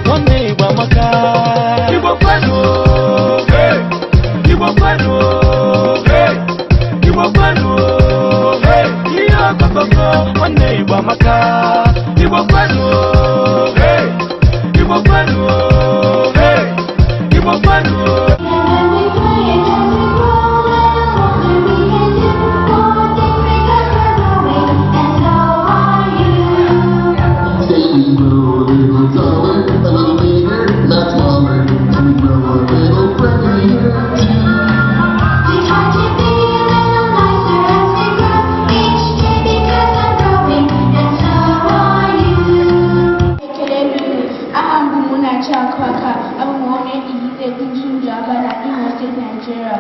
Nwanne, Igbo amaka. Igbo kwenu, hey! Igbo kwenu, hey! Igbo kwenu, hey! Ihe okokoko, nwanne, Igbo amaka. Igbo kwenu, hey! Igbo kwenu, hey! Igbo kwenu. And we play it as we grow a little older, we can do more things because we're growing, and so are you. Say we grow a little taller, a little bigger, not smaller, and we grow a little friendlier too. We try to be a little nicer as we grow each day because I'm growing, and so are you. Ekele m unu. Aha m bụ Munachi Akwaka. Abụ m onye Ihite Njaba na Imo Steeti, Nigeria.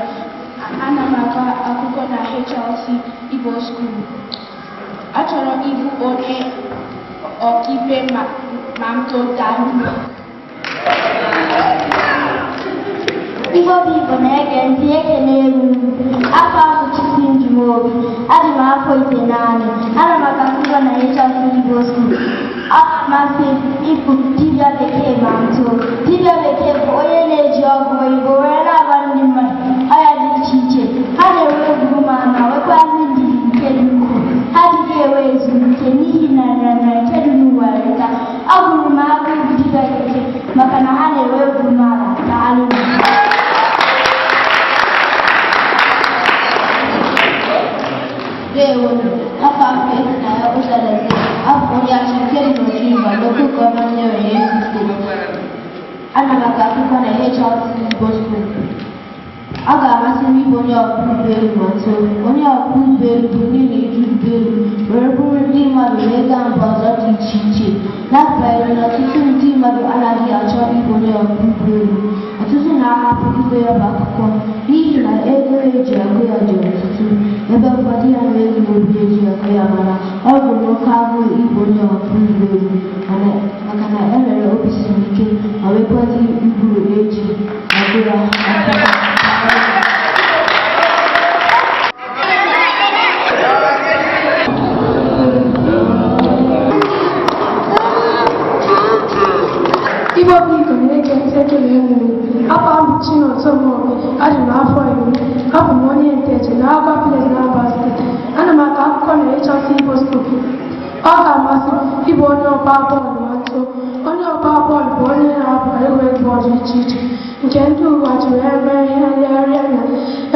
Ana m agụ akwụkwọ na HLC Igbo School. Achọrọ m ịbụ onye ọkaikpe ma m too. Daalụ. Igbo bụ Igbo na-ege ntị, ekele m unu. Afọ ahụ Chukwu Njumobi, adị m afọ 9. Ana m agụ akwụkwọ na HLC Igbo School. Ọ na-amasị m ịbụ dibịa bekee ma m too. Dibịa bekee bụ onye na-eji ọgwụ oyibo were na-agwa ndị mmadụ ọrịa dị iche iche. Ha na-enwe obi umeala ma nwekwazị ndidi nke dị ukwuu. Ha adịghị enwe ezumike n'ihi na nrịanrịa nke dị n'ụwa erika. Ọ gụrụ m agụụ ịbụ dibịa bekee maka na ha na-enwe obi umeala. Daalụ. Ndewo. Afọ afọ Ịhụnanya Ụzọdozie. Abụ m onye Achị nke dị n'Oji River Local Government Area, Enugu Steeti. Ana m agụ akwụkwọ na HLC Igbo School. Ọ ga-amasị m ịbụ onye ọkwọ ụgbọelu ma m too. Onye ọkwọ ụgbọelu bụ ndị na-eji ụgbọelu were buru ndị mmadụ wee gaa mba ọzọ dị iche iche. N'agbanyeghị na ọtụtụ ndị mmadụ anaghị achọ ịbụ onye ọkwọ ụgbọelu, ọtụtụ na-ahapụ ịgụ ya bụ akwụkwọ n'ihi na ego eji agụ ya dị ọtụtụ, ebe ụfọdụ ya enweghị obi eji agụ ya. Mana ọ gụrụ oke agụụ ịbụ onye ọkwọ ụgbọelu maka na e nwere obi siri ike ma nwekwazị ụbụrụ eji agụ ya akwụkwọ. Igbo bụ Igbo na-ege ntị, ekele m unu. Afọ m bụ Chinonso Mobi, adị m afọ 10. Abụ m onye Nteje na Agwa Village na Abia Steeti. Ana m agụ akwụkwọ na HLC Igbo School. Ọ ga-amasị m ịbụ onye ọgba bọọlụ ma m too. Onye ọgba bọọlụ bụ onye na-agba egwuregwu bọọlụ dị iche iche nke ndị ụwa ji wee mee ihe nlegharị anya.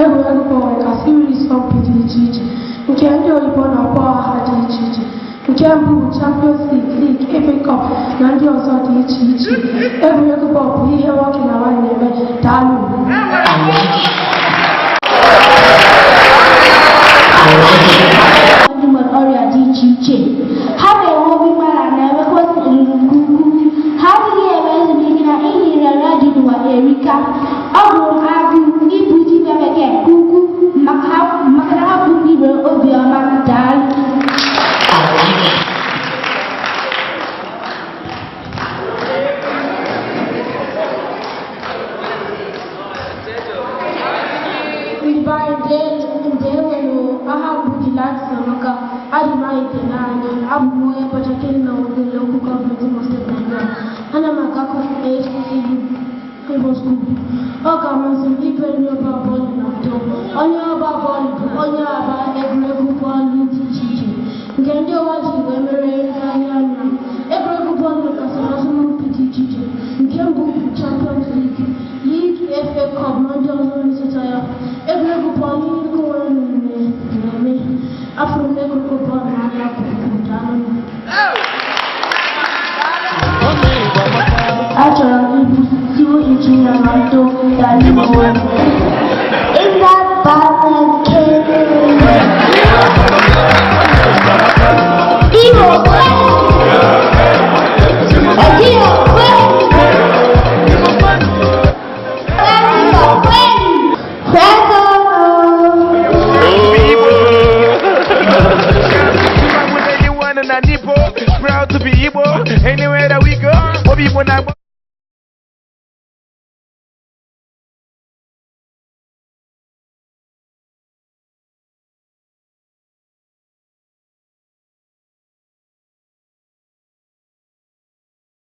Egwuregwu bọọlụ nwegasịrị ịsọmpi dị iche iche nke ndị oyibo na-akpọ aha dị iche iche. Nke mbụ bụ Champions League, League, FA Cup na ndị ọzọ dị iche iche. Egwuregwu bọọlụ bụ ihe nwoke na nwaanyị na-eme. Daalụ. Ndị nwere ọrịa dị iche iche, ha na-enwe obi mgbara na-enwekwasị nrụrụ nke ukwuu. Ha adịghị enwe ezumike na ihi nrịanrịa dị n'ụwa erika. Ọ gụrụ m agụụ ịbụ dibịa bekee nke ukwuu maka na ha bụ ndị nwere obiọma. Daalụ. Ndị be anyị, ndewonu. Aha m bụ Delight Amaka, adị m afọ 9. Abụ m onye Pachake na Ogun Local Government, Imo Steeti, Nigeria. Ana m agụ akwụkwọ na HTC Igbo School. Ọ ga-amasị m ịbụ onye ọgba bọọlụ ma m too. Onye ọgba bọọlụ bụ onye agba egwuregwu bọọlụ dị iche iche nke ndị ụwa ji wee mere nlegharị anya. Egwuregwu bọọlụ kasị asọmpi dị iche iche. Nke mbụ bụ Champions League, League, FA Cup na ndị ọzọ na-esote ya. Egwuregwu bọọlụ ihe ndị nwere na-eme. Afụrụ m egwuregwu bọọlụ n'anya nke ukwuu. Daalụ. Nwanne, Igbo amaka. Achọrọ m ịbụ civil engineer ma m too. Daalụ. Igbo kwenu. Is that Batman king? Igbo kwenu! Igbo kwenu! Igbo kwenu. Igbo kwenu! Kwenu! Proud to be Igbo, anywhere that we go. Obi Igbo na